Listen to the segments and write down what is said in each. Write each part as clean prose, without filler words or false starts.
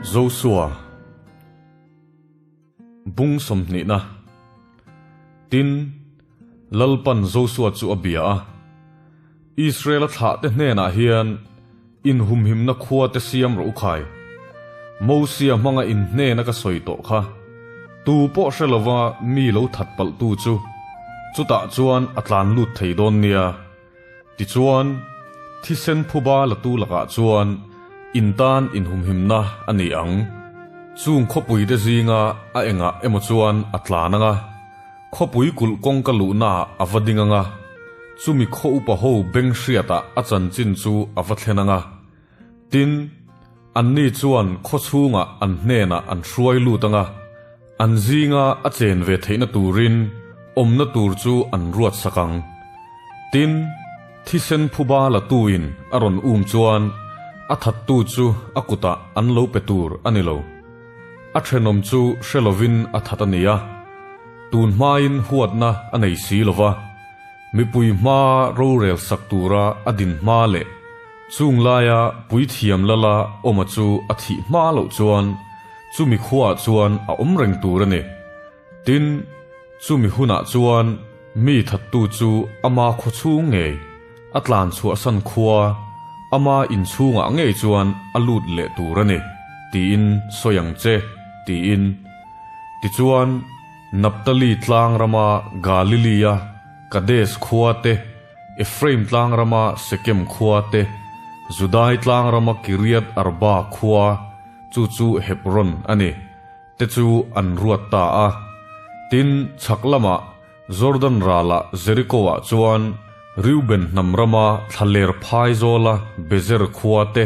Josua Bung sawmhnihna Tin, Lalpan Josua chu a bia a, Israela thlahte hnenah hian inhumhimna khuate siam rawh u khai. Mosia hmanga in hnena ka sawi tawh kha, tu pawh hre lova mi lo that palhtu chu chutah chuan a tlan lut thei dawn nia. Tichuan, thisen phuba latu lakah chuan in tan inhumhimna a ni ang. Chung khawpuite zinga a engah emaw chuan a tlan ang a, khawpui kulh kawngka luhnaah a va ding ang a, chumi khaw upa ho beng hriatah a chanchin chu a va thlen ang a. Tin, anni chuan khaw chhungah an hnenah an hruai lut ang a, an zinga a chen ve theihna turin awmna tur chu an ruat sak ang. Tin, thisen phuba latuin a rawn um chuan a thattu chu a kutah an lo pe tur a ni lo. A thenawm chu hre lovin a that a ni a, tun hmain huatna a nei si lo va, mipui hmaa rorel sak tura a din hma leh Chung laia puithiam lala awma chu a thih hma loh chuan chumi khuaah chuan a awm reng tur a ni. Tin, chumi hunah chuan mi thattu chu ama khaw chhung ngei, a tlan chhuahsan khua, ama inchhungah ngei chuan a lut leh tur a ni, tiin sawi ang che, tiin. Tichuan, Naphtali tlang rama Galilee-a Kadesh khua te, Ephraim tlang rama Sekem khua te, Judai tlang rama Kiriat Arba khua, chu chu Hebron a ni, te chu an ruat ta a. Tin, chhak lamah Jordan ralah Jeriko-ah chuan Reuben hnam rama thlaler phai zawla Bezer khua te,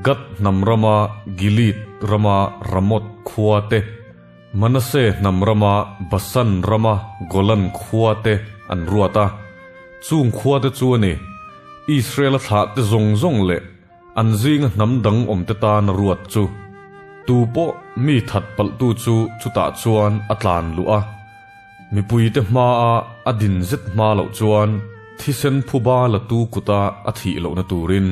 Gad hnam rama Gilead rama Ramoth khua te, Manase hnam rama Basan rama Golan khua te an ruat a, chung khua te chu a ni, Israela thlah te zawng zawng leh an zinga hnam dang awm te tan a ruat chu. Tu pawh mi that palhtu chu chutah chuan a tlan luh a, mipui te hmaa a din zet hma loh chuan thisen phuba latu kuta a thih lohna turin.